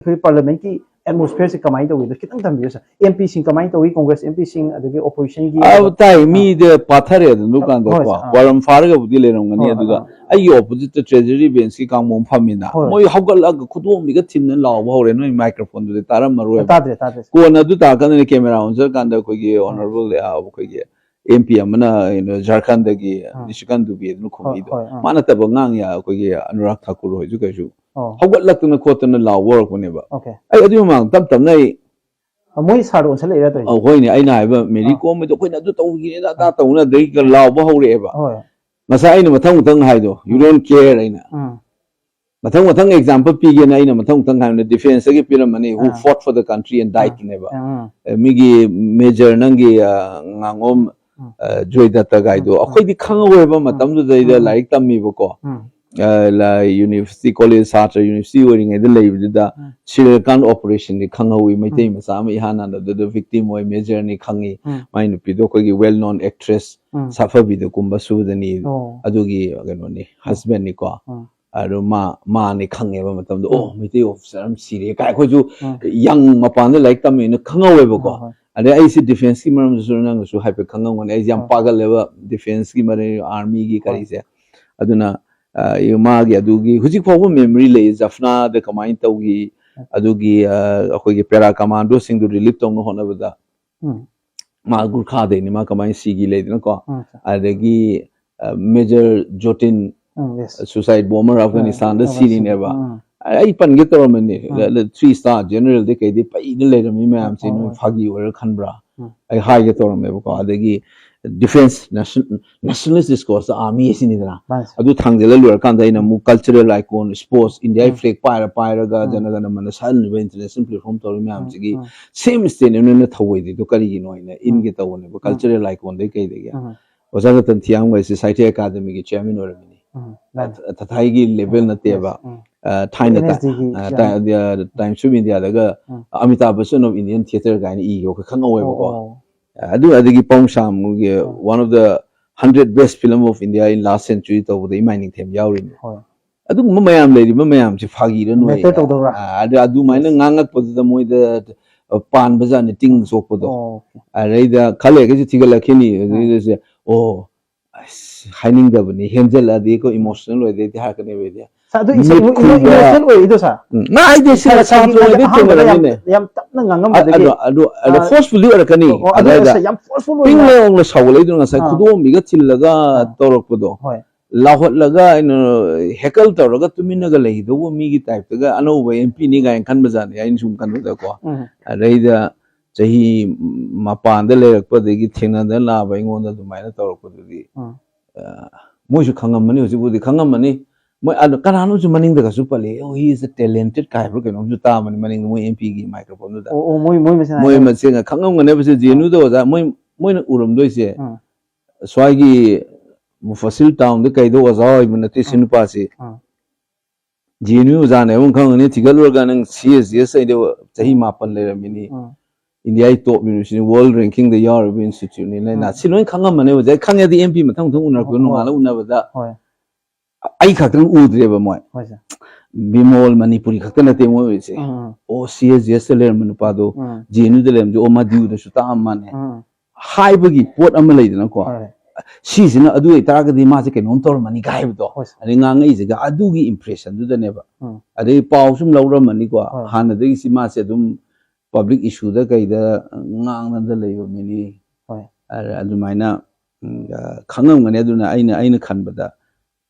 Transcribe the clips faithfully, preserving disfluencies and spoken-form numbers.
ꯑꯩꯈꯣꯏ ꯄꯥꯔꯂꯤꯌꯥꯃꯦꯟꯠꯀꯤ ꯑꯦꯠꯃꯣꯁꯐꯤꯌꯔꯁꯦ ꯀꯃꯥꯏꯅ ꯇꯧꯒꯦ? ꯑꯗꯣ ꯈꯤꯇꯪ ꯊꯝꯕꯤꯌꯨ ꯁꯥꯔ꯫ ꯑꯦꯝ ꯄꯤꯁꯤꯡ ꯀꯃꯥꯏꯅ ꯇꯧꯏ, ꯀꯣꯡꯒ꯭ꯔꯦꯁ ꯑꯦꯝ ꯄꯤꯁꯤꯡ, ꯑꯗꯒꯤ ꯑꯣꯄꯣꯖꯤꯁꯟꯒꯤ? ꯑꯥ, ꯇꯥꯏ, ꯃꯤꯗ ꯄꯥꯊꯔꯦ ꯑꯗꯨꯝ ꯗꯨꯀꯥꯟꯗꯀꯣ꯫ ꯍꯣꯏ, ꯁꯥꯔ, ꯑꯥ꯫ ꯋꯥꯔꯝ ꯐꯥꯔꯒꯕꯨꯗꯤ ꯂꯩꯔꯝꯒꯅꯤ꯫ ꯍꯣꯏ, ꯑꯗꯨꯒ ꯍꯣꯏ꯫ ꯑꯩꯒꯤ ꯑꯣꯄꯣꯖꯤꯠꯇ ꯇ꯭ꯔꯦꯖꯔꯤ ꯕꯦꯟꯁꯀꯤ ꯀꯥꯡꯕꯨ ꯑꯃ ꯐꯝꯃꯤꯅ, ꯍꯣꯏ꯫ ꯃꯣꯏ ꯍꯧꯒꯠꯂꯒ ꯈꯨꯗꯣꯝꯕꯤꯒ ꯊꯤꯟꯅ ꯂꯥꯎꯕ ꯍꯧꯔꯦ꯫ ꯅꯣꯏ ꯃꯥꯏꯀ꯭ꯔꯣꯐꯣꯟꯗꯨꯗꯤ ꯇꯥꯔꯝꯃꯔꯣꯏꯕ꯫ ꯇꯥꯗ꯭ꯔꯦ, ꯇꯥꯗ꯭ꯔꯦ, ꯁꯥꯔ꯫ ꯀꯣꯟꯅ ꯑꯗꯨ ꯇꯥꯔꯀꯥꯟꯗꯅꯦ ꯀꯦꯃꯦꯔꯥ ꯑꯣꯟꯖꯔꯀꯥꯟꯗ ꯑꯩꯈꯣꯏꯒꯤ ꯑꯥ꯫ ꯑꯣꯅꯔꯦꯕꯜ, ꯑ, ꯑꯩꯈꯣꯏꯒꯤ ꯑꯦꯝ ꯄꯤ ꯑꯃꯅ, ꯀꯩꯅꯣ, ꯖꯥꯔꯈꯟꯗꯒꯤ ꯑꯥ꯫ ꯅꯤꯁꯤꯀꯥꯟ ꯗꯨꯕꯦ ꯑꯗꯨꯅ ꯍꯣꯏ, ꯈꯨꯝꯃꯤꯗꯣ꯫ ꯍꯣꯏ, ꯑꯥ꯫ ꯃꯥ ꯅꯠꯇꯕ ꯉꯥꯡ ꯌꯥ ꯑꯩꯈꯣꯏꯒꯤ ꯑꯅꯨꯔꯥꯒ ꯊꯥꯀꯨꯔ ꯍꯣꯏꯁꯨ ꯀꯩꯁꯨ ꯑꯣ꯫ ꯍꯧꯒꯠꯂꯛꯇꯅ ꯈꯣꯠꯇꯅ ꯂꯥꯎꯕ ꯍꯧꯔꯛꯄꯅꯦꯕ꯫ ꯑꯣꯀꯦ꯫ ꯑꯩ ꯑꯗꯨꯒꯤ ꯃꯃꯥꯡꯗ ꯇꯞ ꯇꯞꯅ ꯑꯩ ꯑ, ꯃꯣꯏ ꯁꯥꯔꯗ ꯑꯣꯟꯁꯜꯂꯛꯏꯔꯥ ꯇꯧꯔꯤꯁꯦ? ꯑ, ꯍꯣꯏꯅꯦ, ꯑꯩꯅ ꯍꯥꯏꯕ ꯃꯦꯔꯤ ꯑꯥ꯫ ꯀꯣꯝ ꯍꯣꯏꯗꯣ ꯑꯩꯈꯣꯏꯅ ꯑꯗꯨ ꯇꯧꯈꯤꯅꯦ, ꯑꯗꯥ ꯑꯥ꯫ ꯇꯧꯅ ꯑꯗꯩ ꯂꯥꯎꯕ ꯍꯧꯔꯛꯑꯦꯕ꯫ ꯍꯣꯏ꯫ ꯉꯁꯥꯏ ꯑꯩꯅ ꯃꯊꯪ ꯃꯊꯪ ꯍꯥꯏꯗꯣ, "You don't care" ꯑꯩꯅ꯫ ꯎꯝ꯫ ꯃꯊꯪ ꯃꯊꯪ ꯑꯦꯛꯖꯥꯝꯄꯜ ꯄꯤꯒꯦꯅ ꯑꯩꯅ ꯃꯊꯪ ꯃꯊꯪ ꯍꯥꯏꯕꯅ ꯗꯤꯐꯦꯟꯁꯇꯒꯤ ꯄꯤꯔꯝꯃꯅꯤ, "Who ah. fought for the country and died" ꯑꯥ꯫ ꯅꯦꯕ꯫ ꯑꯥ꯫ ꯑꯦ, ꯃꯤꯒꯤ ꯃꯦꯖꯔ ꯅꯪꯒꯤ, ꯑ, ꯉꯥꯉꯣꯝ, ꯎꯝ꯫ ꯑ, ꯖꯣꯏꯗꯠꯇ ꯒꯥꯏꯗꯣ ꯎꯝ, ꯑꯩꯈꯣꯏꯗꯤ ꯈꯪꯍꯧꯋꯦꯕ ꯃꯇꯝꯗꯨꯗꯩꯗ ꯎꯝ, ꯎꯝ꯫ ꯂꯥꯏꯔꯤꯛ ꯇꯝꯃꯤꯕꯀꯣ꯫ ꯎꯝ꯫ ꯑ, ꯂ-, ꯌꯨꯅꯤꯚꯔꯁꯤꯇꯤ ꯀꯣꯂꯦꯖ ꯁꯥꯇ꯭ꯔ ꯌꯨꯅꯤꯚꯔꯁꯤꯇꯤ ꯑꯣꯏꯔꯤꯉꯩꯗ ꯂꯩꯕꯗꯨꯗ ꯎꯝ꯫ ꯁꯤꯔꯦꯜꯀꯥꯟ ꯑꯣꯄꯔꯦꯁꯟꯗꯤ ꯈꯪꯍꯧꯋꯤ꯫ ꯃꯩꯇꯩ ꯎꯝ꯫ ꯃꯆꯥ ꯑꯃ ꯏꯍꯥꯟ ꯍꯥꯟꯅ ꯑꯗꯨꯗ ꯚꯤꯛꯇꯤꯝ ꯑꯣꯏ, ꯃꯦꯖꯔꯅꯤ ꯈꯪꯉꯤ꯫ ꯎꯝ꯫ ꯃꯥꯏ ꯅꯨꯄꯤꯗꯣ ꯑꯩꯈꯣꯏꯒꯤ ꯋꯦꯜ ꯅꯣꯟ ꯑꯦꯛꯇ꯭ꯔꯦꯁ ꯎꯝ꯫ ꯁꯥꯐꯕꯤꯗ ꯀꯨꯝꯕ ꯁꯨꯗꯅꯤ꯫ ꯑꯣ꯫ ꯑꯗꯨꯒꯤ ꯀꯩꯅꯣꯅꯤ, ꯍꯁꯕꯦꯟꯅꯤꯀꯣ꯫ ꯎꯝ꯫ ꯑꯗꯣ ꯃꯥ, ꯃꯥꯅꯤ ꯈꯪꯉꯦꯕ ꯃꯇꯝꯗꯣ, ꯎꯝ꯫ "ꯑꯣ, ꯃꯩꯇꯩ ꯑꯣꯐꯤꯁꯥꯔ ꯑꯃ ꯁꯤꯔꯦ" ꯀꯥꯏ꯫ ꯑꯩꯈꯣꯏꯁꯨ ꯎꯝ꯫ ꯌꯪ ꯃꯄꯥꯟꯗ ꯂꯥꯏꯔꯤꯛ ꯇꯝꯃꯦꯅ ꯈꯪꯍꯧꯋꯦꯕꯀꯣ꯫ ꯍꯣꯏ, ꯍꯣꯏ꯫ ꯑꯗꯩ ꯑꯩꯁꯦ ꯗꯤꯐꯦꯟꯁꯀꯤ ꯃꯔꯝꯗꯁꯨ ꯅꯪꯅꯁꯨ ꯍꯥꯏꯐꯦꯠ ꯈꯪꯉꯝꯒꯅꯤ꯫ ꯑꯩꯁꯦ ꯌꯥꯝ ꯍꯣꯏ꯫ ꯄꯥꯒꯜꯂꯦꯕ ꯗꯤꯐꯦꯟꯁꯀꯤ ꯃꯔꯝ, ꯑꯥꯔꯃꯤꯒꯤ ꯍꯣꯏ꯫ ꯀꯔꯤꯁꯦ꯫ ꯑꯗꯨꯅ, ꯑ, ꯃꯥꯒꯤ ꯑꯗꯨꯒꯤ ꯍꯧꯖꯤꯛ ꯐꯥꯎꯕ ꯃꯦꯃꯣꯔꯤ ꯂꯩ꯫ ꯖꯐꯅꯥꯗ ꯀꯃꯥꯏꯅ ꯇꯧꯈꯤ, ꯎꯝ꯫ ꯑꯗꯨꯒꯤ, ꯑ, ꯑꯩꯈꯣꯏꯒꯤ ꯄꯦꯔꯥ ꯀꯃꯥꯟꯗꯣꯁꯤꯡꯗꯨ ꯔꯤꯂꯤꯐ ꯇꯧꯅ ꯍꯣꯠꯅꯕꯗ ꯎꯝ꯫ ꯃꯥ ꯒꯨꯔꯈꯥꯗꯩꯅꯤ, ꯃꯥ ꯀꯃꯥꯏꯅ ꯁꯤꯈꯤ ꯂꯩꯗꯅꯀꯣ꯫ ꯎꯝ, ꯁꯥꯔ꯫ ꯑꯗꯒꯤ, ꯑ, ꯃꯦꯖꯔ ꯖꯣꯇꯤꯟ, ꯎꯝ, yes꯫ ꯁꯨꯁꯥꯏꯠ ꯕꯣꯝꯕꯔ ꯎꯝ, ꯑꯐꯒꯥꯅꯤꯁꯇꯥꯟꯗ ꯎꯝ, ꯁꯤꯔꯤꯅꯦꯕ꯫ ꯎꯝ꯫ ꯑꯩ ꯄꯟꯒꯦ ꯇꯧꯔꯝꯕꯅꯤ꯫ ꯎꯝ꯫ ꯊ꯭ꯔꯤ ꯁ꯭ꯇꯥꯔ ꯖꯦꯅꯔꯦꯜꯗꯤ ꯀꯩꯗꯤ ꯄꯩꯗ ꯂꯩꯔꯝꯃꯤ ꯃꯌꯥꯝꯁꯦ, ꯎꯝ, ꯅꯣꯏ ꯎꯝ꯫ ꯐꯥꯒꯤ ꯑꯣꯏꯔ ꯈꯟꯕ꯭ꯔꯥ? ꯎꯝ꯫ ꯑꯩ ꯍꯥꯏꯒꯦ ꯇꯧꯔꯝꯃꯦꯕꯀꯣ꯫ ꯎꯝ꯫ ꯑꯗꯒꯤ ꯗꯤꯐꯦꯟꯁ, ꯅꯦꯁꯅꯦꯂꯤꯁ ꯗꯤꯁꯀꯣꯔꯁꯇ ꯑꯥꯔꯃꯤ ꯑꯁꯤꯅꯤꯗꯅ꯫ ꯃꯥꯅꯤ, ꯁꯥꯔ꯫ ꯑꯗꯨ ꯊꯥꯡꯖꯤꯜꯂ ꯂꯣꯏꯔꯀꯥꯟꯗ ꯑꯩꯅ ꯑꯃꯨꯛ ꯀꯜꯆꯔꯦꯜ ꯑꯥꯏꯀꯣꯟ, ꯁ꯭ꯄꯣꯔꯠꯁ, ꯏꯟꯗꯤꯌꯥꯒꯤ ꯎꯝ꯫ ꯐ꯭ꯂꯦꯒ ꯄꯥꯏꯔ ꯄꯥꯏꯔꯒ ꯎꯝ꯫ ꯖꯅꯒꯅ ꯃꯅ ꯁꯛꯍꯜꯂꯤꯕ ꯏꯟꯇꯔꯅꯦꯁꯅꯦꯜ ꯄ꯭ꯂꯦꯠꯐꯣꯔꯝ ꯇꯧꯔꯤ ꯎꯝ, ꯃꯌꯥꯝꯁꯤꯒꯤ ꯎꯝ꯫ ꯁꯦꯝ ꯁ꯭ꯇꯦꯠꯃꯦꯟ ꯑꯣꯏꯅ ꯊꯧꯑꯣꯏꯗ꯭ꯔꯤꯗꯣ ꯀꯔꯤꯒꯤꯅꯣ ꯍꯥꯏꯅ ꯎꯝ꯫ ꯏꯟꯒꯦ ꯇꯧꯕꯅꯦꯕ, ꯎꯝ꯫ ꯀꯜꯆꯔꯦꯜ ꯑꯥꯏꯀꯣꯟꯗꯩ ꯀꯩꯗꯒꯤ꯫ ꯎꯝ꯫ ꯑꯣꯖꯥ ꯔꯇꯟ ꯊꯤꯌꯥꯝꯒ ꯍꯥꯏꯁꯦ ꯁꯥꯍꯤꯇ꯭ꯌ ꯑꯦꯀꯥꯗꯃꯤꯒꯤ ꯆꯤꯌꯔꯃꯦꯟ ꯑꯣꯏꯔꯝꯃꯤꯅꯤ꯫ ꯎꯝ, ꯃꯥꯅꯤ꯫ ꯊ-, ꯊ-, ꯊꯥꯏꯒꯤ ꯂꯦꯚꯦꯜ ꯎꯝ, ꯅꯠꯇꯦꯕ꯫ yes, ꯎꯝ꯫ ꯑ, ꯊꯥꯏꯅ ꯇ-, NSD ꯒꯤ ꯑ, ꯌꯥꯝ ꯇ-, ꯑ, Times of Indiaꯗꯒ um. Amitabh Bachchan of Indian Theatre ꯀꯥꯏꯅ ꯏꯈꯤꯕ ꯑꯩꯈꯣꯏ ꯈꯪꯍꯧꯋꯦꯕꯀꯣ꯫ ꯑꯣ, ꯑꯣ꯫ ꯑꯗꯨ, ꯑꯗꯒꯤ ꯄꯥꯎꯡꯁꯥꯝꯒꯤ ꯎꯝ꯫ One of the hundred best film of India in last century ꯇꯧꯕꯗ ꯏꯃꯥꯏ ꯅꯤꯡꯊꯦꯝ ꯌꯥꯎꯔꯤꯅꯤ꯫ ꯍꯣꯏ꯫ ꯑꯗꯨꯒꯨꯝꯕ ꯃꯌꯥꯝ ꯂꯩꯔꯤꯕ ꯃꯌꯥꯝꯁꯦ ꯐꯥꯒꯤꯔ ꯅꯣꯏ? Matter ꯇꯧꯗꯕ꯭ꯔꯥ? ꯑ, ꯑꯗꯨ ꯑꯗꯨꯃꯥꯏꯅ Yes. ꯉꯥꯡꯉꯛꯄꯗꯨꯗ ꯃꯣꯏꯗ, ꯑ, ꯄꯥꯟꯕ ꯖꯥꯠꯅꯤ, ꯇꯤꯡ ꯁꯣꯛꯄꯗꯣ꯫ ꯑꯣ, ꯑꯗꯩꯗ ꯈꯔ ꯂꯩꯔꯒꯁꯨ ꯊꯤꯒꯠꯂꯛꯈꯤꯅꯤ꯫ ꯑꯗꯨꯗꯩꯗꯁꯨ, "ꯑꯣ, ꯑꯁ, ꯍꯥꯏꯅꯤꯡꯗꯕꯅꯤ, ꯍꯦꯟꯖꯜꯂꯛꯑꯗꯤ ꯑꯩꯈꯣꯏ emotional ꯑꯣꯏꯗꯩꯗꯤ ꯍꯥꯏꯔꯛꯀꯅꯦꯕ ꯑꯩꯗꯤ." ꯁꯥꯔ, ꯑꯗꯨ ꯃꯤꯠ ꯏꯁꯩ ꯈꯨꯝꯕ꯫ Emotional ꯑꯣꯏꯔꯤꯗꯣ ꯁꯥꯔ? ꯎꯝ, ꯃꯥ ꯍꯥꯏꯗꯤ ꯁꯤ ꯁꯥꯔ, ꯁꯥꯇ꯭ꯔ ꯁꯥꯔꯒꯤ ꯑꯣꯏꯗꯤ ꯑꯍꯥꯟꯕꯗ ꯌꯥꯝ, ꯊꯦꯡꯅꯔꯝꯃꯤꯅꯦ꯫ ꯌꯥꯝ ꯇꯞꯅ ꯉꯥꯡꯉꯝꯕꯗꯒꯤ꯫ ꯑꯗꯣ, ꯑꯗꯣ, ꯑꯗꯣ ꯑ, forcefully ꯑꯣꯏꯔꯛꯀꯅꯤ꯫ ꯑꯣ, ꯑꯗꯨ ꯑꯗꯥꯏꯗ ꯁꯥꯔ, ꯌꯥꯝ forceful ꯄꯤꯡ ꯑꯣꯏꯅ꯫ ꯂꯥꯎꯅ ꯁꯥꯎꯒꯠꯂꯛꯏꯗꯣ ꯉꯁꯥꯏ ꯑꯥ꯫ ꯈꯨꯗꯣꯝꯕꯤꯒ ꯊꯤꯜꯂꯒ ꯑꯥ꯫ ꯇꯧꯔꯛꯄꯗꯣ꯫ ꯍꯣꯏ꯫ ꯂꯥꯎꯍꯠꯂꯒ ꯑꯩꯅ heckle ꯇꯧꯔꯒ ꯇꯨꯃꯤꯟꯅꯒ ꯂꯩꯗꯧꯕ ꯃꯤꯒꯤ type ꯇꯒ ꯑꯅꯧꯕ M P ꯅꯤ ꯀꯥꯏꯅ ꯈꯟꯕ ꯖꯥꯠꯅꯤ ꯑꯩꯅ ꯁꯨꯝ ꯈꯟꯕꯗꯀꯣ꯫ ꯎꯝ꯫ ꯑꯗꯩꯗ ꯆꯍꯤ ꯃꯄꯥꯟꯗ ꯂꯩꯔꯛꯄ ꯑꯗꯒꯤ ꯊꯦꯡꯅꯗꯅ ꯂꯥꯛꯑꯕ ꯑꯩꯉꯣꯟꯗ ꯑꯗꯨꯃꯥꯏꯅ ꯇꯧꯔꯛꯄꯗꯨꯗꯤ, ꯎꯝ꯫ ꯑ, ꯃꯣꯏꯁꯨ ꯈꯪꯉꯝꯃꯅꯤ, ꯍꯧꯖꯤꯛꯄꯨꯗꯤ ꯈꯪꯉꯝꯃꯅꯤ꯫ ꯃꯣꯏ ꯑꯗꯨ ꯀꯅꯥꯅꯣꯁꯨ ꯃꯅꯤꯡꯗꯒꯁꯨ ꯄꯜꯂꯤ, "Oh, he is a talented" ꯀꯥꯏ ꯍꯥꯏꯕ꯭ꯔꯥ ꯀꯩꯅꯣꯝꯁꯨ ꯇꯥꯕꯅꯤ ꯃꯅꯤꯡꯗ ꯃꯣꯏ M P ꯒꯤ microphone ꯗꯨꯗ꯫ ꯑꯣ, ꯑꯣ, ꯃꯣꯏ, ꯃꯣꯏ ꯃꯁꯦꯟ ꯃꯣꯏ ꯍꯥꯏꯅꯕ꯫ ꯃꯁꯦꯟꯒ ꯈꯪꯉꯝꯒꯅꯦꯕ ꯁꯦ, J N U ꯗ ꯑꯣꯖꯥ ꯃꯣꯏ, ꯃꯣꯏꯅ ꯎꯔꯝꯗꯣꯏꯁꯦ꯫ ꯎꯝ꯫ ꯁ꯭ꯋꯥꯏꯒꯤ ꯃꯨꯐꯁꯤꯜ ꯇꯥꯎꯟꯗ ꯀꯩꯗ ꯑꯣꯖꯥ ꯑꯣꯏꯕ ꯅꯠꯇꯦ ꯁꯤ ꯎꯝ꯫ ꯅꯨꯄꯥꯁꯤ꯫ ꯎꯝ꯫ J N U ꯑꯣꯖꯥꯅꯦ ꯑꯃꯨꯛ ꯈꯪꯒꯅꯤ, ꯊꯤꯒꯠꯂꯨꯔꯒ ꯅꯪ C S G S ꯍꯥꯏꯗꯣ ꯆꯍꯤ ꯎꯝ꯫ ꯃꯥꯄꯟ ꯂꯩꯔꯝꯃꯤꯅꯤ꯫ ꯎꯝ꯫ India ꯒꯤ top university, world ranking ꯗ ꯌꯥꯎꯔꯤꯕ institute ꯅꯤ ꯂꯩꯅ꯫ ꯎꯝ꯫ ꯁꯤ ꯂꯣꯏ ꯈꯪꯉꯝꯃꯅꯦ ꯑꯣꯖꯥ꯫ ꯈꯪꯉꯗꯤ M P ꯃꯊꯪ ꯃꯊꯪ ꯎꯅꯔꯛꯄꯗ ꯍꯣꯏ꯫ ꯅꯣꯡꯉꯥꯜꯂ ꯎꯅꯕꯗ ꯍꯣꯏ꯫ ꯑꯩ ꯈꯛꯇꯪ ꯎꯗ꯭ꯔꯦꯕ ꯃꯣꯏ꯫ ꯍꯣꯏ ꯁꯥꯔ꯫ ꯕꯤꯃꯣꯜ ꯃꯅꯤꯄꯨꯔꯤ ꯈꯛꯇ ꯅꯠꯇꯦ ꯃꯣꯏ ꯑꯣꯏꯁꯦ꯫ ꯎꯝ, ꯎꯝ꯫ ꯑꯣ, C S G S ꯇ ꯂꯩꯔꯝꯕ ꯅꯨꯄꯥꯗꯣ ꯎꯝ꯫ J N U ꯗ ꯂꯩꯔꯝꯗꯦ, ꯑꯣ, ꯃꯥ D U ꯗꯁꯨ ꯇꯥꯛꯑꯝ ꯃꯥꯅꯦ ꯎꯝ꯫ ꯍꯥꯏꯕꯒꯤ ꯄꯣꯠ ꯑꯃ ꯂꯩꯗꯅꯀꯣ꯫ ꯍꯣꯏ꯫ ꯁꯤꯁꯤꯅ ꯑꯗꯨ ꯑꯣꯏꯇꯥꯔꯒꯗꯤ ꯃꯥꯁꯦ ꯀꯩꯅꯣꯝ ꯇꯧꯔꯝꯃꯅꯤ ꯀꯥꯏ ꯍꯥꯏꯕꯗꯣ꯫ ꯍꯣꯏ ꯁꯥꯔ꯫ ꯑꯗꯩ ꯉꯥꯡꯉꯛꯏꯁꯤꯒ ꯑꯗꯨꯒꯤ impression ꯗꯨꯗꯅꯦꯕ꯫ ꯎꯝ꯫ ꯑꯗꯩ ꯄꯥꯎ ꯁꯨꯝ ꯂꯧꯔꯝꯃꯅꯤꯀꯣ꯫ ꯍꯣꯏ꯫ ꯍꯥꯟꯅꯗꯒꯤ ꯁꯤ ꯃꯥꯁꯦ ꯑꯗꯨꯝ public issue ꯗ ꯀꯩꯗ ꯉꯥꯡꯅꯗ ꯂꯩꯕ ꯃꯤꯅꯤ꯫ ꯍꯣꯏ꯫ ꯑ-, ꯑꯗꯨꯃꯥꯏꯅ, ꯎꯝ, ꯑ, ꯈꯪꯉꯝꯒꯅꯤ꯫ ꯑꯗꯨꯅ ꯑꯩꯅ, ꯑꯩꯅ ꯈꯟꯕꯗ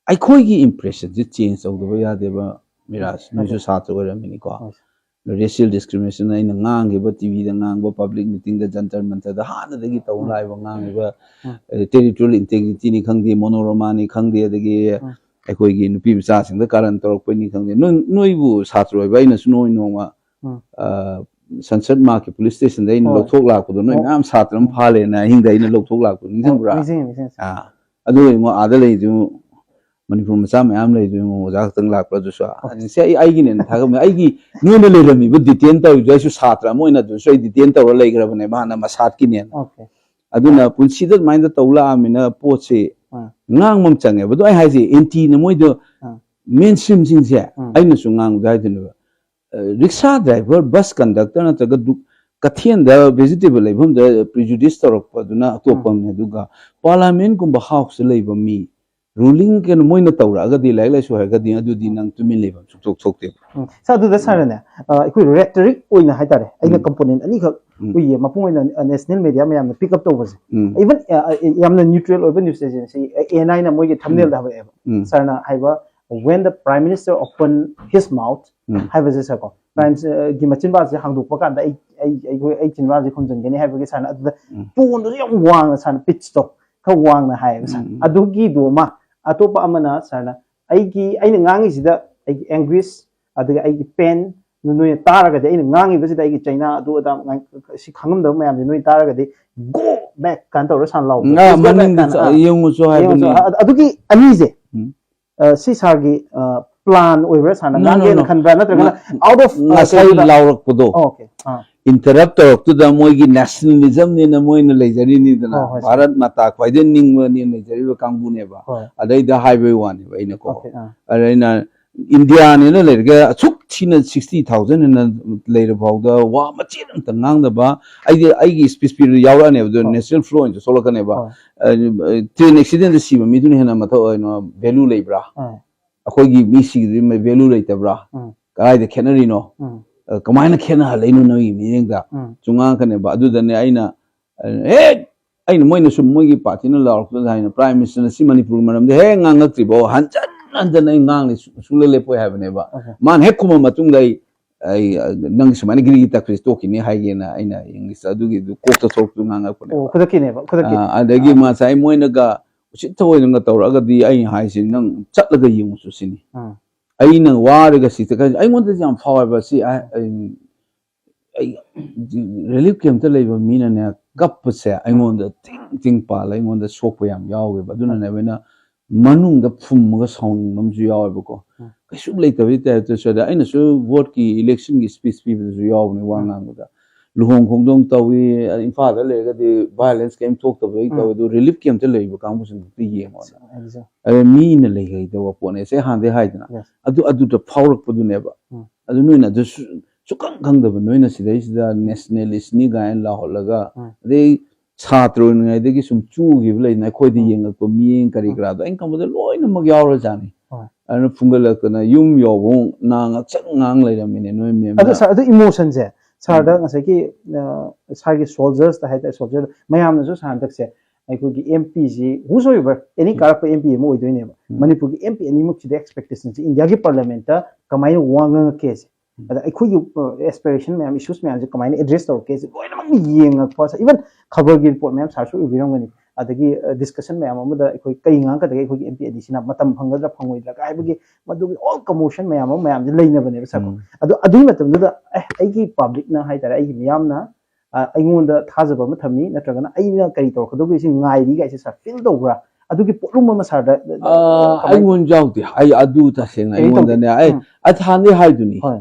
ꯑꯩꯈꯣꯏꯒꯤ impression ꯁꯦ change ꯇꯧꯗꯕ ꯌꯥꯗꯦꯕ ꯃꯤꯔꯥꯖ꯫ ꯅꯣꯏꯁꯨ ꯑꯗꯨ ꯁꯥꯇ꯭ꯔ ꯑꯣꯏꯔꯝꯃꯤꯅꯤꯀꯣ꯫ ꯍꯣꯏ꯫ Racial discrimination ꯑꯩꯅ ꯉꯥꯡꯈꯤꯕ, T V ꯗ ꯉꯥꯡꯕ, public meeting ꯗ, ꯖꯟꯇꯔ ꯃꯟꯇꯔꯗ ꯍꯥꯟꯅꯗꯒꯤ ꯇꯧ ꯎꯝ꯫ ꯂꯥꯛꯏꯕ ꯉꯥꯡꯉꯤꯕ, ꯎꯝ꯫ ꯑ, territorial integrity ꯅꯤ ꯈꯪꯗꯦ, monorama ꯅꯤ ꯈꯪꯗꯦ, ꯑꯗꯒꯤ ꯎꯝ꯫ ꯑꯩꯈꯣꯏꯒꯤ ꯅꯨꯄꯤ ꯃꯆꯥꯁꯤꯡꯗ ꯀꯥꯔꯟ ꯇꯧꯔꯛꯄꯅꯤ ꯈꯪꯗꯦ꯫ ꯅꯣꯏ, ꯅꯣꯏꯕꯨ ꯁꯥꯇ꯭ꯔ ꯑꯣꯏꯕ ꯑꯩꯅꯁꯨ ꯅꯣꯏ ꯅꯣꯡꯃ, ꯎꯝ꯫ ꯑ, ꯁꯟꯁꯠ ꯃꯥꯔꯛꯀꯤ police station ꯗ ꯑꯩꯅ ꯍꯣꯏ꯫ ꯂꯧꯊꯣꯛ ꯂꯥꯛꯄꯗꯣ ꯅꯣꯏ ꯍꯣꯏ꯫ ꯃꯌꯥꯝ ꯁꯥꯇ꯭ꯔ ꯑꯃ ꯐꯥꯂꯦꯅ ꯑꯍꯤꯡꯗ ꯑꯩꯅ ꯂꯧꯊꯣꯛ ꯂꯥꯛꯄꯗꯣ ꯅꯤꯡꯁꯤꯡꯕ꯭ꯔꯥ? ꯅꯤꯡꯁꯤꯡꯉꯤ, ꯅꯤꯡꯁꯤꯡꯉꯤ꯫ ꯑꯥ, ꯑꯗꯨ ꯌꯦꯡꯉꯣ, ꯑꯥꯗ ꯂꯩꯗꯨ ꯃꯅꯤꯄꯨꯔ ꯃꯆꯥ ꯃꯌꯥꯝ ꯂꯩꯗꯨ ꯌꯦꯡꯉꯣ, ꯑꯣꯖꯥ ꯈꯛꯇꯪ ꯂꯥꯛꯄ꯭ꯔꯥ ꯑꯗꯨꯁꯨ? ꯁꯤ ꯑꯩ, ꯑꯩꯒꯤꯅꯦꯅ ꯊꯥꯒꯠꯄꯅꯦ꯫ ꯑꯩꯒꯤ ꯅꯣꯏꯅ ꯂꯩꯔꯝꯃꯤꯕ detain ꯇꯧꯔꯤꯗꯣ ꯑꯩꯁꯨ ꯁꯥꯇ꯭ꯔ ꯑꯃ ꯑꯣꯏꯅ ꯑꯗꯨꯁꯨ ꯑꯩ detain ꯇꯧꯔ ꯂꯩꯈ꯭ꯔꯕꯅꯦꯕ ꯍꯥꯟꯅ ꯃꯁꯥꯠꯀꯤꯅꯦꯅ꯫ Okay. ꯑꯗꯨꯅ ꯄꯨꯟꯁꯤꯗ ꯑꯗꯨꯃꯥꯏꯅ ꯇꯧ ꯂꯥꯛꯑꯃꯤꯅ ꯄꯣꯠꯁꯤ ꯑꯥ꯫ ꯉꯥꯡꯕ ꯑꯃ ꯆꯪꯉꯦꯕ꯫ ꯑꯗꯣ ꯑꯩ ꯍꯥꯏꯁꯦ, ꯑꯦꯟꯇꯤꯅ ꯃꯣꯏꯗꯣ ꯑꯥ꯫ ꯃꯦꯟ ꯁ꯭ꯇ꯭ꯔꯤꯝꯁꯤꯡꯁꯦ ꯎꯝ꯫ ꯑꯩꯅꯁꯨ ꯉꯥꯡꯕꯗ ꯍꯥꯏꯗꯣꯏꯅꯦꯕ, ꯔꯤꯛꯁꯥ ꯗ꯭ꯔꯥꯏꯚꯔ, ꯕꯁ ꯀꯟꯗꯛꯇꯔ ꯅꯠꯇ꯭ꯔꯒ ꯗꯨ- ꯀꯩꯊꯦꯜꯗ ꯚꯦꯖꯤꯇꯦꯕꯜ ꯂꯩꯐꯝꯗ ꯄ꯭ꯔꯤꯖꯨꯗꯤꯁ ꯇꯧꯔꯛꯄꯗꯨꯅ ꯑꯇꯣꯞꯄ ꯑꯃꯅꯤ꯫ ꯑꯗꯨꯒ ꯄꯥꯔꯂꯥꯃꯦꯟꯒꯨꯝꯕ ꯍꯥꯎꯁꯇ ꯂꯩꯕ ꯃꯤ, ꯔꯨꯂꯤꯡ ꯀꯩꯅꯣ ꯃꯣꯏꯅ ꯇꯧꯔꯛꯑꯒꯗꯤ, ꯂꯥꯏꯔꯤꯛ ꯂꯥꯏꯁꯨ ꯍꯩꯔꯒꯗꯤ, ꯑꯗꯨꯗꯤ ꯅꯪ ꯇꯨꯃꯤꯟ ꯂꯩꯐꯝ ꯁꯨꯡꯊꯣꯛ ꯊꯣꯛꯇꯦꯕ꯫ ꯎꯝ꯫ ꯁꯥꯔ, ꯑꯗꯨꯗ ꯁꯥꯔꯅꯦ, ꯑ, ꯑꯩꯈꯣꯏ ꯔꯦꯇꯔꯤꯛ ꯑꯣꯏꯅ ꯍꯥꯏꯇꯥꯔꯦ, ꯑꯩꯅ ꯎꯝ꯫ ꯀꯝꯄꯣꯅꯦꯟ ꯑꯅꯤꯈꯛ ꯎꯝ꯫ ꯎꯏꯌꯦ, ꯃꯄꯨꯡ ꯑꯣꯏꯅ ꯅꯦꯁꯅꯦꯜ ꯃꯦꯗꯤꯌꯥ ꯃꯌꯥꯝꯅ ꯄꯤꯛ ꯑꯞ ꯇꯧꯕꯁꯦ꯫ ꯎꯝ꯫ ꯏꯚꯟ ꯌꯥꯝꯅ ꯅ꯭ꯌꯨꯇ꯭ꯔꯦꯜ ꯑꯣꯏꯕ ꯅ꯭ꯌꯨꯁ ꯑꯦꯖꯦꯟꯁꯤ ꯑꯦ ꯑꯦꯟ ꯑꯥꯏꯅ ꯃꯣꯏꯒꯤ ꯊꯝꯅꯦꯜꯗ ꯍꯥꯏꯕ, ꯎꯝ꯫ ꯁꯥꯔꯅ ꯍꯥꯏꯕ, "When the Prime Minister open his mouth" ꯎꯝ꯫ ꯍꯥꯏꯕꯁꯦ, ꯁꯥꯔꯀꯣ, ꯄ꯭ꯔꯥꯏꯝꯒꯤ ꯃꯆꯤꯟꯕꯥꯜꯁꯦ ꯍꯥꯡꯗꯣꯛꯄ ꯀꯥꯟꯗ ꯑꯩ ꯑꯩ ꯑꯩꯈꯣꯏ ꯑꯩ ꯆꯤꯟꯕꯥꯜꯁꯦ ꯈꯨꯝꯖꯤꯟꯒꯅꯤ ꯍꯥꯏꯕꯒꯤ ꯁꯥꯔꯅ ꯑꯗꯨꯗ ꯎꯝ꯫ ꯇꯣꯟꯗꯨꯁꯨ ꯌꯥꯝ ꯋꯥꯡꯅ ꯁꯥꯔꯅ, ꯄꯤꯠꯁꯇꯣ ꯈꯔ ꯋꯥꯡꯅ ꯍꯥꯏꯌꯦꯕ ꯁꯥꯔ꯫ ꯎꯝ꯫ ꯑꯗꯨꯒꯤꯗꯨ ꯑꯃ, ꯑꯇꯣꯞꯄ ꯑꯃꯅ ꯁꯥꯔꯅ ꯑꯩꯒꯤ ꯑꯩꯅ ꯉꯥꯡꯉꯤꯁꯤꯗ ꯑꯩꯒꯤ ꯑꯦꯡꯒ꯭ꯋꯤꯁ ꯑꯗꯨꯒ ꯑꯩꯒꯤ ꯄꯦꯟ ꯅꯣꯏꯅ ꯇꯥꯔꯒꯗꯤ, ꯑꯩꯅ ꯉꯥꯡꯉꯤꯕꯁꯤꯗ ꯑꯩꯒꯤ ꯆꯩꯅꯥ ꯑꯗꯨ ꯑꯗꯥ ꯉꯥꯡ- ꯁꯤ ꯈꯪꯉꯝꯗꯕ ꯃꯌꯥꯝꯁꯦ ꯅꯣꯏ ꯇꯥꯔꯒꯗꯤ "Go back" ꯀꯥꯏꯅ ꯇꯧꯔ ꯁꯥꯔꯅ ꯂꯥꯎꯕꯗꯣ, ꯉꯥ "Please go back" ꯃꯅꯤꯡꯗ ꯀꯥꯏꯅ, ꯆ- ꯑꯥ, ꯌꯦꯡꯉꯨꯁꯨ ꯌꯦꯡꯉꯨꯁꯨ꯫ ꯍꯥꯏꯕꯅꯤ꯫ ꯑ- ꯑꯗꯨꯒꯤ ꯑꯅꯤꯁꯦ, ꯎꯝ꯫ ꯑ, ꯁꯤ ꯁꯥꯔꯒꯤ ꯄ꯭ꯂꯥꯟ ꯑꯣꯏꯕ꯭ꯔꯥ, ꯁꯥꯔꯅ No, no, ꯉꯥꯡꯒꯦꯅ no. ꯈꯟꯕ꯭ꯔꯥ, ꯅꯠꯇ꯭ꯔꯒꯅ ꯉ- ꯑꯥꯎꯠ ꯑꯣꯐ ꯉꯁꯥꯏ ꯂꯥꯎꯔꯛꯄꯗꯣ, ꯑꯣꯀꯦ, ꯑꯥ, ꯏꯟꯇꯔꯞ ꯇꯧꯔꯛꯇꯨꯗ ꯃꯣꯏꯒꯤ ꯅꯦꯁꯅꯦꯂꯤꯖꯝꯅꯤꯅ ꯃꯣꯏꯅ ꯂꯩꯖꯔꯤꯅꯤꯗꯅ, ꯍꯣꯏ, ꯍꯣꯏ, sir. ꯚꯥꯔꯠ ꯃꯥꯇꯥ ꯈ꯭ꯋꯥꯏꯗꯩ ꯅꯤꯡꯕꯅꯦꯅ ꯂꯩꯖꯔꯤꯕ ꯀꯥꯡꯕꯨꯅꯦꯕ꯫ ꯍꯣꯏ, ꯑꯗꯩꯗ ꯍꯥꯏꯕꯒꯤ ꯋꯥꯅꯦꯕ ꯑꯩꯅꯀꯣ꯫ ꯑꯣꯀꯦ, ꯑꯥ, ꯑꯗ ꯑꯩꯅ ꯏꯟꯗꯤꯌꯥꯅꯦꯅ ꯂꯩꯔꯒ ꯑꯁꯨꯛ ꯊꯤꯅ ꯁꯤꯛꯁꯇꯤ ꯊꯥꯎꯖꯟ ꯍꯦꯟꯅ ꯂꯩꯔ ꯐꯥꯎꯗ ꯋꯥ ꯃꯆꯦꯠ ꯑꯝꯇ ꯉꯥꯡꯗꯕ, ꯑꯩꯗꯤ ꯑꯩꯒꯤ ꯁ꯭ꯄꯤꯆ ꯄꯤꯕꯗ ꯌꯥꯎꯔꯛꯑꯅꯦꯕ, ꯑꯗꯨ ꯍꯣꯏ. ꯅꯦꯁꯅꯦꯜ ꯐ꯭ꯂꯣ ꯑꯣꯏꯅ ꯊꯣꯛꯂꯛꯀꯅꯦꯕ꯫ ꯍꯣꯏ. ꯇ꯭ꯔꯦꯟ ꯑꯦꯛꯁꯤꯗꯦꯟꯗ ꯁꯤꯕ ꯃꯤꯗꯨꯅ ꯍꯦꯟꯅ ꯃꯊꯧ ꯑꯣꯏꯅ ꯚꯦꯂꯨ ꯂꯩꯕ꯭ꯔꯥ? ꯑꯥ, ꯑꯩꯈꯣꯏꯒꯤ ꯃꯤ ꯁꯤꯒꯤꯗꯨꯒꯤ ꯚꯦꯂꯨ ꯂꯩꯇꯕ꯭ꯔꯥ? ꯎꯝ, ꯀꯗꯥꯏꯗ ꯈꯦꯠꯅꯔꯤꯅꯣ? ꯎꯝ, ꯑ, ꯀꯃꯥꯏꯅ ꯈꯦꯠꯅꯍꯜꯂꯛꯏꯅꯣ ꯅꯣꯏꯒꯤ ꯃꯤꯠꯌꯦꯡꯗ? ꯎꯝ, ꯁꯨꯝ ꯉꯥꯡꯉꯛꯀꯅꯦꯕ꯫ ꯑꯗꯨꯗꯅꯦ ꯑꯩꯅ, ꯑ, ꯍꯦꯛ ꯑꯩꯅ ꯃꯣꯏꯅ ꯁꯨꯝ ꯃꯣꯏꯒꯤ ꯄꯥꯔꯇꯤꯅ ꯂꯥꯎꯔꯛꯄꯗ ꯍꯥꯏꯅ ꯄ꯭ꯔꯥꯏꯝ ꯃꯤꯅꯤꯁꯇꯔꯅ ꯁꯤ ꯃꯅꯤꯄꯨꯔꯒꯤ ꯃꯔꯝꯗ ꯍꯦꯛ ꯉꯥꯡꯉꯛꯇ꯭ꯔꯤꯕꯣ ꯍꯟꯖꯟ ꯍꯟꯖꯟ ꯑꯩ ꯉꯥꯡꯂꯤ, ꯁꯨ- ꯁꯨꯡꯂꯦꯞ ꯂꯦꯞꯄꯣꯏ ꯍꯥꯏꯕꯅꯦꯕ꯫ ꯑꯣꯀꯦ. ꯃꯥꯅ ꯍꯦꯛ ꯈꯨꯝꯃ ꯃꯇꯨꯡꯗ ꯑꯩ, ꯑꯩ, ꯑ, ꯅꯪꯒꯤ ꯁꯨꯃꯥꯏꯅ ꯒꯤꯔꯤ ꯇꯛꯈ꯭ꯔꯤꯁꯤ ꯇꯣꯛꯈꯤꯅꯤ ꯍꯥꯏꯒꯦꯅ ꯑꯩꯅ ꯏꯪꯂꯤꯁꯇ ꯑꯗꯨꯒꯤꯗꯨ ꯀꯣꯛꯇ ꯊꯣꯛꯂꯛꯄꯗꯨ ꯉꯥꯡꯉꯛꯄꯅꯦꯕ꯫ ꯑꯣ, ꯈꯨꯗꯛꯀꯤꯅꯦꯕ, ꯈꯨꯗꯛꯀꯤ. ꯑ, ꯑꯗꯒꯤ ꯑꯥ. ꯉꯁꯥꯏ ꯃꯣꯏꯅꯒ ꯎꯁꯤꯠ ꯊꯑꯣꯏꯗꯅꯒ ꯇꯧꯔꯛꯑꯒꯗꯤ ꯑꯩ ꯍꯥꯏꯁꯤ ꯅꯪ ꯆꯠꯂꯒ ꯌꯦꯡꯉꯨꯁꯨ ꯁꯤꯅꯤ꯫ ꯑꯥ, ꯑꯩꯅ ꯋꯥꯔꯒ ꯁꯤ ꯆꯠꯀꯅꯤ꯫ ꯑꯩꯉꯣꯟꯗꯗꯤ ꯌꯥꯝ ꯐꯥꯎꯋꯦꯕ ꯁꯤ꯫ ꯑꯩ, ꯑꯩ, ꯑꯩ ꯔꯤꯂꯤꯐ ꯀꯦꯝꯞꯇ ꯂꯩꯕ ꯃꯤꯅꯅꯦ ꯀꯞꯄꯁꯦ ꯑꯩꯉꯣꯟꯗ ꯇꯤꯡ ꯇꯤꯡ ꯄꯥꯜꯂ ꯑꯩꯉꯣꯟꯗ ꯁꯣꯛꯄ ꯌꯥꯝ ꯌꯥꯎꯋꯦꯕ꯫ ꯑꯗꯨꯅꯅꯦꯕ ꯑꯩꯅ ꯃꯅꯨꯡꯗ ꯐꯨꯝꯃꯒ ꯁꯥꯎꯅꯤꯡꯕ ꯑꯃꯁꯨ ꯌꯥꯎꯋꯦꯕꯀꯣ꯫ ꯎꯝ. ꯀꯩꯁꯨ ꯂꯩꯇꯕꯒꯤ ꯇꯥꯏꯞꯇꯁꯨ꯫ ꯑꯗ ꯑꯩꯅꯁꯨ ꯚꯣꯠꯀꯤ ꯏꯂꯦꯛꯁꯟꯒꯤ ꯁ꯭ꯄꯤꯆ ꯄꯤꯕꯗꯁꯨ ꯌꯥꯎꯕꯅꯦ ꯋꯥ ꯎꯝ. ꯉꯥꯡꯕꯗ꯫ ꯂꯨꯍꯣꯡ ꯈꯣꯡꯗꯣꯡ ꯇꯧꯏ, ꯏꯝꯐꯥꯜꯗ ꯂꯩꯔꯒꯗꯤ violence ꯀꯩꯝ ꯊꯣꯛꯇꯕꯩ ꯎꯝ꯫ ꯇꯧꯏ, ꯑꯗꯨ relief camp ꯇ ꯂꯩꯔꯤꯕ ꯀꯥꯡꯕꯨꯁꯤꯡꯗꯨ ꯑꯝꯇ ꯌꯦꯡꯉꯣ꯫ ꯑꯗꯨ ꯃꯤꯅ ꯂꯩꯍꯩꯗꯕ ꯄꯣꯠꯅꯦ, ꯁꯦ ꯍꯥꯟꯅꯗꯩ ꯍꯥꯏꯗꯅ꯫ Yes. ꯑꯗꯨ, ꯑꯗꯨꯗ ꯐꯥꯎꯔꯛꯄꯗꯨꯅꯦꯕ꯫ ꯎꯝ꯫ ꯑꯗꯨ ꯅꯣꯏꯅ ꯑꯗꯨ ꯁꯨ-, ꯁꯨꯈꯪ ꯈꯪꯗꯕ ꯅꯣꯏꯅ ꯁꯤꯗꯩꯁꯤꯗ nationalist ꯅꯤ ꯀꯥꯏꯅ ꯂꯥꯎꯍꯜꯂꯒ, ꯎꯝ꯫ ꯑꯗꯩ ꯁꯥꯇ꯭ꯔ ꯑꯣꯏꯔꯤꯉꯩꯗꯒꯤ ꯁꯨꯝ ꯆꯨꯈꯤꯕ ꯂꯩꯗꯅ, ꯑꯩꯈꯣꯏꯗ ꯎꯝ꯫ ꯌꯦꯡꯉꯛꯄ ꯃꯤꯠꯌꯦꯡ ꯀꯔꯤ ꯎꯝ꯫ ꯀꯔꯥꯗꯣ ꯑꯩꯅ ꯈꯪꯕꯗ ꯂꯣꯏꯅꯃꯛ ꯌꯥꯎꯔꯖꯥꯠꯅꯤ꯫ ꯍꯣꯏ꯫ ꯑꯗꯨꯅ ꯐꯨꯡꯒꯠꯂꯛꯇꯅ ꯌꯨꯝ ꯌꯧꯕ ꯉꯥꯡ ꯉꯛꯁꯪ ꯉꯥꯡ ꯂꯩꯔꯝꯃꯤꯅꯦ ꯅꯣꯏ ꯃꯦꯝꯅ꯫ ꯑꯗꯨ ꯁꯥꯔ, ꯑꯗꯨ emotion ꯁꯦ ꯁꯥꯔꯗ ꯎꯝ꯫ ꯉꯁꯥꯏꯒꯤ, ꯑ, ꯁꯥꯔꯒꯤ soldiers ꯇ ꯍꯥꯏꯇꯥꯔꯦ, soldier ꯃꯌꯥꯝꯅꯁꯨ ꯁꯥꯔ ꯍꯟꯗꯛꯁꯦ ꯑꯩꯈꯣꯏꯒꯤ M P ꯁꯤ whosoever, any ꯎꯝ꯫ ꯀꯥꯔꯛꯄ M P ꯑꯃ ꯑꯣꯏꯗꯣꯏꯅꯦꯕ꯫ ꯎꯝ꯫ ꯃꯅꯤꯄꯨꯔꯒꯤ M P ꯑꯅꯤꯃꯛꯁꯤꯗ expectation ꯁꯦ India ꯒꯤ parliament ꯇ ꯀꯃꯥꯏꯅ ꯋꯥ ꯉꯥꯡꯉꯛꯀꯦ ꯁꯦ꯫ ꯎꯝ꯫ ꯑꯗ ꯑꯩꯈꯣꯏꯒꯤ, ꯑ, aspiration ꯃꯌꯥꯝ, issues ꯃꯌꯥꯝꯁꯦ ꯀꯃꯥꯏꯅ address ꯇꯧꯔꯛꯀꯦ ꯁꯦ ꯂꯣꯏꯅꯃꯛ ꯌꯦꯡꯉꯛꯄ꯫ Even ꯈꯕꯔꯒꯤ report ꯃꯌꯥꯝ ꯁꯥꯔꯁꯨ ꯎꯕꯤꯔꯝꯒꯅꯤ꯫ ꯑꯗꯒꯤ, ꯑ, discussion ꯃꯌꯥꯝ ꯑꯃꯗ ꯑꯩꯈꯣꯏ ꯀꯔꯤ ꯉꯥꯡꯉꯛꯀꯗꯒꯦ, ꯑꯩꯈꯣꯏꯒꯤ M P ꯑꯅꯤꯁꯤꯅ ꯃꯇꯝ ꯐꯪꯒꯗ꯭ꯔꯥ ꯐꯪꯉꯣꯏꯗ꯭ꯔꯥ ꯀꯥꯏ ꯍꯥꯏꯕꯒꯤ ꯃꯗꯨꯒꯤ all commotion ꯃꯌꯥꯝ ꯑꯃ ꯃꯌꯥꯝꯁꯦ ꯂꯩꯅꯕꯅꯦꯕ ꯁꯥꯔꯀꯣ꯫ ꯎꯝ꯫ ꯑꯗꯣ ꯑꯗꯨꯒꯤ ꯃꯇꯝꯗꯨꯗ, ꯑꯦ, ꯑꯩꯒꯤ public ꯅ ꯍꯥꯏꯇꯥꯔꯦ, ꯑꯩꯒꯤ ꯃꯤꯌꯥꯝꯅ, ꯑ, ꯑꯩꯉꯣꯟꯗ ꯊꯥꯖꯕ ꯑꯃ ꯊꯝꯃꯤ, ꯅꯠꯇ꯭ꯔꯒꯅ ꯑꯩꯅ ꯀꯔꯤ ꯇꯧꯔꯛꯀꯗꯧꯒꯦ ꯁꯤ ꯉꯥꯏꯔꯤ ꯀꯥꯏꯁꯦ ꯁꯥꯔ feel ꯇꯧꯕ꯭ꯔꯥ? ꯑꯗꯨꯒꯤ ꯄꯣꯠꯂꯨꯝ ꯑꯃ ꯁꯥꯔꯗ, ꯑ, ꯑ, ꯀꯃꯥꯏ-, ꯑꯩꯉꯣꯟꯗ ꯌꯥꯎꯗꯦ꯫ ꯑꯩ ꯑꯗꯨ ꯇꯁꯦꯡꯅ ꯀꯩꯅꯣ ꯇꯧꯗꯦ꯫ ꯑꯩꯉꯣꯟꯗꯅꯦ, ꯑꯩ ꯎꯝ꯫ ꯑ, ꯊꯥꯟꯗꯤ ꯍꯥꯏꯗꯨꯅꯤ꯫ ꯍꯣꯏ꯫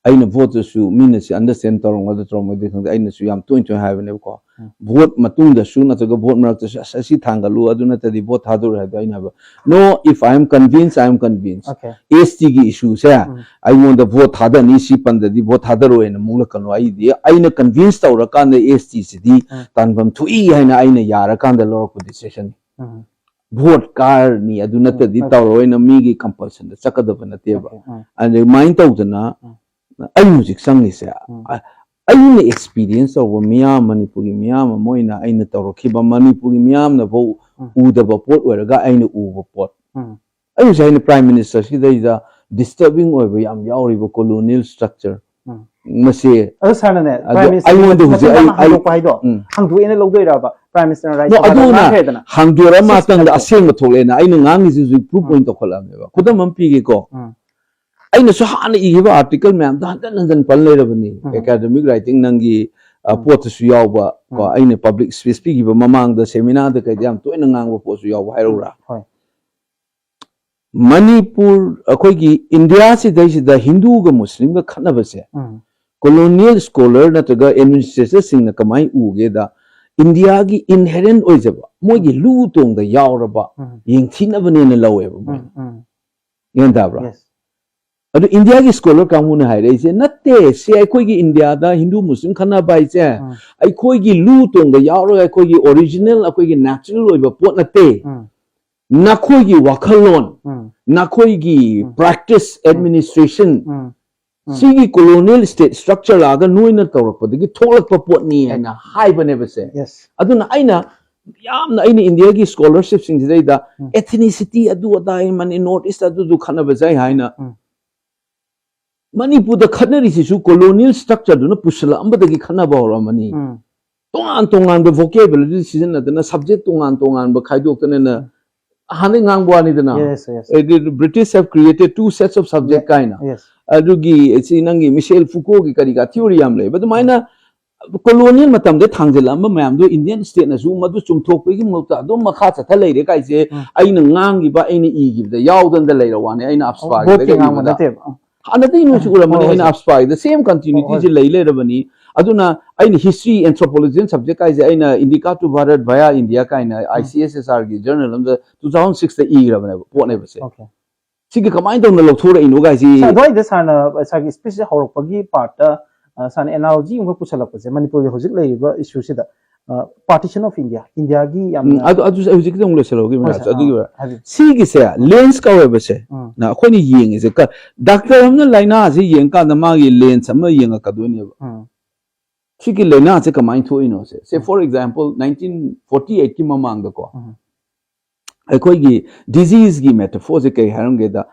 ꯑꯩꯅ vote ꯇꯁꯨ ꯃꯤꯅꯁꯨ understand ꯇꯧꯔꯝꯒꯗ꯭ꯔꯥ ꯇꯧꯔꯝꯃꯣꯏꯗ꯭ꯔꯥ ꯈꯪꯗꯦ, ꯑꯩꯅꯁꯨ ꯌꯥꯝ ꯇꯣꯏꯅ ꯇꯣꯏꯅ ꯍꯥꯏꯕꯅꯦꯕꯀꯣ꯫ ꯎꯝ꯫ Vote ꯃꯇꯨꯡꯗꯁꯨ ꯅꯠꯇ꯭ꯔꯒ vote ꯃꯔꯛꯇꯁꯨ, "ꯑꯁ, ꯑꯁꯤ ꯊꯥꯡꯒꯠꯂꯨ, ꯑꯗꯨ ꯅꯠꯇ꯭ꯔꯗꯤ vote ꯊꯥꯗꯣꯔꯣꯏ" ꯍꯥꯏꯕꯗꯣ ꯑꯩꯅ ꯍꯥꯏꯕ, "No, if I am convinced, I am convinced." Okay. S T ꯒꯤ issue ꯁꯦ ꯎꯝ꯫ ꯑꯩꯉꯣꯟꯗ vote ꯊꯥꯗꯅꯤ, ꯁꯤ ꯄꯟꯗꯗꯤ vote ꯊꯥꯗꯔꯣꯏꯅ ꯃꯨꯛꯂꯛꯀꯅꯨ꯫ ꯑꯩꯗꯤ ꯑꯩꯅ convince ꯇꯧꯔꯀꯥꯟꯗ S T ꯁꯤꯗꯤ ꯎꯝ꯫ ꯇꯥꯟꯐꯝ ꯊꯣꯛꯏ ꯍꯥꯏꯅ ꯑꯩꯅ ꯌꯥꯔꯀꯥꯟꯗ ꯂꯧꯔꯛꯄ decision ꯅꯤ꯫ ꯎꯝ꯫ Vote ꯀꯥꯔꯅꯤ, ꯑꯗꯨ ꯅꯠꯇ꯭ꯔꯗꯤ ꯎꯝ, okay꯫ ꯇꯧꯔꯣꯏꯅ ꯃꯤꯒꯤ compulsion ꯗ ꯆꯠꯀꯗꯕ ꯅꯠꯇꯦꯕ꯫ Okay, ꯎꯝ꯫ ꯑꯗꯨꯃꯥꯏꯅ ꯇꯧꯗꯅ ꯎꯝ꯫ ꯑꯩ ꯍꯧꯖꯤꯛ ꯆꯪꯉꯤꯁꯦ, ꯎꯝ꯫ ꯑ-, ꯑꯩꯅ experience ꯇꯧꯕ ꯃꯤꯌꯥꯝ, ꯃꯅꯤꯄꯨꯔꯒꯤ ꯃꯤꯌꯥꯝ ꯑꯃ ꯑꯣꯏꯅ ꯑꯩꯅ ꯇꯧꯔꯛꯈꯤꯕ, ꯃꯅꯤꯄꯨꯔꯒꯤ ꯃꯤꯌꯥꯝꯅꯐꯥꯎ ꯎꯝ꯫ ꯎꯗꯕ ꯄꯣꯠ ꯑꯣꯏꯔꯒ ꯑꯩꯅ ꯎꯕ ꯄꯣꯠ꯫ ꯎꯝ꯫ ꯑꯩ ꯍꯧꯖꯤꯛ ꯑꯩꯅ Prime Minister ꯁꯤꯗꯩꯗ disturbing ꯑꯣꯏꯕ ꯌꯥꯝ ꯌꯥꯎꯔꯤꯕ colonial structure ꯎꯝ꯫ ꯃꯁꯦ꯫ ꯑꯗꯣ ꯁꯥꯔꯅꯅꯦ, ꯑꯗꯣ Prime Minister ꯑꯩꯉꯣꯟꯗ ꯍꯧꯖꯤꯛ ꯃꯆꯤꯟ ꯑꯩ, ꯃꯅꯥ ꯑꯩ, ꯍꯥꯡꯗꯣꯛꯄ ꯍꯥꯏꯗꯣ ꯎꯝ꯫ ꯍꯥꯡꯗꯣꯛꯑꯦꯅ ꯂꯧꯗꯣꯏꯔꯕ? Prime Minister ꯅ right No, ꯇꯧꯔꯒ ꯑꯗꯨꯅ ꯉꯥꯡꯈ꯭ꯔꯦꯗꯅ꯫ ꯍꯥꯡꯗꯣꯔꯛꯑ ꯁꯤꯁꯤ ꯃꯇꯝꯗ ꯅꯠꯇꯦ꯫ ꯑꯁꯦꯡꯕ ꯊꯣꯛꯂꯛꯑꯦꯅ ꯑꯩꯅ ꯉꯥꯡꯉꯤꯁꯤꯁꯨ proof ꯎꯝ꯫ ꯑꯣꯏꯅ ꯇꯧꯈꯠꯂꯛꯑꯕꯅꯦꯕ꯫ ꯈꯨꯗꯝ ꯑꯃ ꯄꯤꯒꯦꯀꯣ꯫ ꯎꯝ꯫ ꯑꯩꯅꯁꯨ ꯍꯥꯟꯅ ꯏꯈꯤꯕ article ꯃꯌꯥꯝꯗꯣ ꯍꯟꯖꯟ ꯍꯟꯖꯟ ꯄꯟ ꯂꯩꯔꯕꯅꯤ꯫ ꯎꯝ꯫ Academic writing ꯅꯪꯒꯤ, ꯑ, ꯎꯝ꯫ ꯄꯣꯠꯇꯁꯨ ꯌꯥꯎꯕ ꯀꯣ, ꯎꯝ꯫ ꯑꯩꯅ public speech ꯄꯤꯈꯤꯕ ꯃꯃꯥꯡꯗ seminar ꯗ ꯀꯩꯗ ꯌꯥꯝ ꯇꯣꯏꯅ ꯉꯥꯡꯕ ꯄꯣꯠꯁꯨ ꯌꯥꯎꯕ ꯍꯥꯏꯔꯛꯎꯔꯥ? ꯎꯝ, ꯍꯣꯏ꯫ ꯃꯅꯤꯄꯨꯔ, ꯑꯩꯈꯣꯏꯒꯤ ꯏꯟꯗꯤꯌꯥ ꯁꯤꯗꯩꯁꯤꯗ ꯍꯤꯟꯗꯨꯒ ꯃꯨꯁꯂꯤꯝꯒ ꯈꯠꯅꯕꯁꯦ ꯎꯝ꯫ colonial scholar ꯅꯠꯇ꯭ꯔꯒ administratorꯁꯤꯡꯅ ꯀꯃꯥꯏꯅ ꯎꯒꯦꯗ, ꯏꯟꯗꯤꯌꯥꯒꯤ inherent ꯑꯣꯏꯖꯕ ꯃꯣꯏꯒꯤ ꯂꯨ ꯇꯣꯡꯗ ꯌꯥꯎꯔꯕ ꯎꯝ. ꯌꯦꯡꯊꯤꯅꯕꯅꯦꯅ ꯂꯧꯋꯦꯕ ꯃꯣꯏ꯫ ꯎꯝ, ꯎꯝ. ꯒ꯭ꯌꯥꯟ ꯇꯥꯕ꯭ꯔꯥ? Yes. ꯑꯗꯨ ꯏꯟꯗꯤꯌꯥꯒꯤ scholar ꯀꯥꯡꯕꯨꯅ ꯍꯥꯏꯔꯛꯏꯁꯦ, "ꯅꯠꯇꯦ, ꯁꯤ ꯑꯩꯈꯣꯏꯒꯤ ꯏꯟꯗꯤꯌꯥꯗ ꯍꯤꯟꯗꯨ ꯃꯨꯁꯂꯤꯝ ꯈꯠꯅꯕ ꯍꯥꯏꯁꯦ ꯎꯝ. ꯑꯩꯈꯣꯏꯒꯤ ꯂꯨ ꯇꯣꯡꯗ ꯌꯥꯎꯔꯒ ꯑꯩꯈꯣꯏꯒꯤ original, ꯑꯩꯈꯣꯏꯒꯤ natural ꯑꯣꯏꯕ ꯄꯣꯠ ꯅꯠꯇꯦ꯫ ꯎꯝ. ꯅꯈꯣꯏꯒꯤ ꯋꯥꯈꯜꯂꯣꯟ, ꯎꯝ. ꯅꯈꯣꯏꯒꯤ ꯎꯝ. practice, ꯎꯝ. administration, ꯎꯝ. ꯎꯝ. ꯁꯤꯒꯤ colonial state structure ꯂꯥꯛꯑꯒ ꯅꯣꯏꯅ ꯇꯧꯔꯛꯄꯗꯒꯤ ꯊꯣꯛꯂꯛꯄ ꯄꯣꯠꯅꯤ" ꯍꯥꯏꯅ ꯍꯥꯏꯕꯅꯦꯕꯁꯦ꯫ Yes. ꯑꯗꯨꯅ ꯑꯩꯅ ꯌꯥꯝꯅ, ꯑꯩꯅ ꯏꯟꯗꯤꯌꯥꯒꯤ scholarshipꯁꯤꯡꯁꯤꯗꯩꯗ ꯎꯝ. ethnicity ꯑꯗꯨ ꯑꯗꯥ, ꯃꯅꯤ North East ꯑꯗꯨꯗꯨ ꯈꯠꯅꯕꯁꯦ ꯑꯩ ꯍꯥꯏꯅ, ꯎꯝ. ꯃꯅꯤꯄꯨꯔꯗ ꯈꯠꯅꯔꯤꯁꯤꯁꯨ colonial structureꯗꯨꯅ ꯄꯨꯁꯜꯂꯛꯑꯝꯕꯗꯒꯤ ꯈꯠꯅꯕ ꯍꯧꯔꯛꯑꯃꯅꯤ꯫ ꯎꯝ. ꯇꯣꯉꯥꯟ ꯇꯣꯉꯥꯟꯕ vocabulary ꯁꯤꯖꯤꯟꯅꯗꯅ, subject ꯇꯣꯉꯥꯟ ꯇꯣꯉꯥꯟꯕ ꯈꯥꯏꯗꯣꯛꯇꯅ, ꯎꯝ. ꯑꯍꯥꯟꯅ ꯉꯥꯡꯕ ꯋꯥꯅꯤꯗꯅ, Yes, yes. "British have created two sets of subject" ꯀꯥꯏꯅ꯫ Yes. ꯑꯗꯨꯒꯤ ꯁꯤ ꯅꯪꯒꯤ Michel Foucaultꯒꯤ ꯀꯔꯤ ꯀꯔꯥ theory ꯌꯥꯝ ꯂꯩꯕ꯫ ꯑꯗꯨꯃꯥꯏꯅ colonial ꯃꯇꯝꯗ ꯊꯥꯡꯖꯤꯜꯂꯛꯑꯝꯕ ꯃꯌꯥꯝꯗꯣ Indian stateꯅꯁꯨ ꯃꯗꯨ ꯆꯨꯝꯊꯣꯛꯄꯒꯤ ꯃꯍꯨꯠꯇ ꯑꯗꯨꯝ ꯃꯈꯥ ꯆꯠꯊ ꯂꯩꯔꯦ ꯀꯥꯏꯁꯦ, ꯎꯝ. ꯑꯩꯅ ꯉꯥꯡꯈꯤꯕ, ꯑꯩꯅ ꯏꯈꯤꯕꯗ ꯌꯥꯎꯗꯅ ꯂꯩꯔ ꯋꯥꯅꯤ꯫ ꯑꯩꯅ ꯕꯣꯠꯀꯤ ꯑꯞꯁꯄꯥꯒꯤꯗ ꯉꯥꯡꯕ ꯏꯕꯗ ꯅꯠꯇꯦꯕ. ꯍꯥꯟꯅꯗꯒꯤ ꯅꯣꯏꯁꯨ ꯎꯔꯝꯃꯅꯤ, ꯍꯣꯏ, ꯑꯩꯅ ꯍꯣꯏ. ꯑꯞꯁꯄꯥꯒꯤꯗ same continuityꯁꯦ ꯍꯣꯏ. ꯂꯩ ꯂꯩꯔꯕꯅꯤ꯫ ꯑꯗꯨꯅ ꯑꯩꯅ history, anthropology subject ꯍꯥꯏꯁꯦ ꯑꯩꯅ Indica to Bharat via India ꯀꯥꯏꯅ ICSSRꯒꯤ journal ꯑꯃꯗ two thousand sixꯇ ꯏꯈ꯭ꯔꯕꯅꯦꯕ, ꯄꯣꯠꯅꯦꯕꯁꯦ꯫ Okay. ꯁꯤꯒꯤ ꯀꯃꯥꯏꯅ ꯇꯧꯅ ꯂꯧꯊꯣꯔꯛꯏꯅꯣ ꯀꯥꯏꯁꯤ ꯑꯗꯨꯋꯥꯏꯗ ꯁꯥꯔꯅ ꯁꯥꯔꯒꯤ speechꯁꯦ ꯍꯧꯔꯛꯄꯒꯤ partꯇ, ꯑ, ꯁꯥꯔꯅ analogy ꯑꯃꯈꯛ ꯄꯨꯁꯜꯂꯛꯄꯁꯦ, ꯃꯅꯤꯄꯨꯔꯒꯤ ꯍꯧꯖꯤꯛ ꯂꯩꯔꯤꯕ issueꯁꯤꯗ, ꯑ, partition of India, ꯏꯟꯗꯤꯌꯥꯒꯤ ꯌꯥꯝꯅ ꯎꯝ, ꯑꯗꯨ, ꯑꯗꯨ ꯍꯧꯖꯤꯛꯀꯤꯗ ꯑꯃꯨꯛ ꯂꯣꯏꯁꯤꯜꯍꯧꯒꯦ, ꯍꯣꯏ, ꯃꯤꯅꯥꯁ, ꯁꯥꯔ, ꯑꯗꯨꯒꯤ ꯑꯥ, ꯑꯣꯏꯔ-, ꯍꯥꯏꯕꯤꯌꯨ. ꯁꯤꯒꯤꯁꯦ, Lens ꯀꯧꯋꯦꯕꯁꯦ, ꯎꯝ. ꯅ ꯑꯩꯈꯣꯏꯅ ꯌꯦꯡꯉꯤꯁꯦ, ꯀ-, doctor ꯑꯃꯅ ꯂꯥꯏꯅꯥꯁꯦ ꯌꯦꯡꯀꯥꯟꯗ ꯃꯥꯒꯤ lens ꯑꯃ ꯌꯦꯡꯉꯛꯀꯗꯣꯏꯅꯦꯕ꯫ ꯎꯝ. ꯁꯤꯒꯤ ꯂꯥꯏꯅꯥꯁꯦ ꯀꯃꯥꯏꯅ ꯊꯣꯛꯏꯅꯣꯁꯦ? Say, um. for example, nineteen forty eightꯀꯤ ꯃꯃꯥꯡꯗꯀꯣ, ꯎꯝ. ꯑꯩꯈꯣꯏꯒꯤ diseaseꯀꯤ metaphorꯁꯦ ꯀꯩ ꯍꯥꯏꯔꯝꯒꯦꯗ,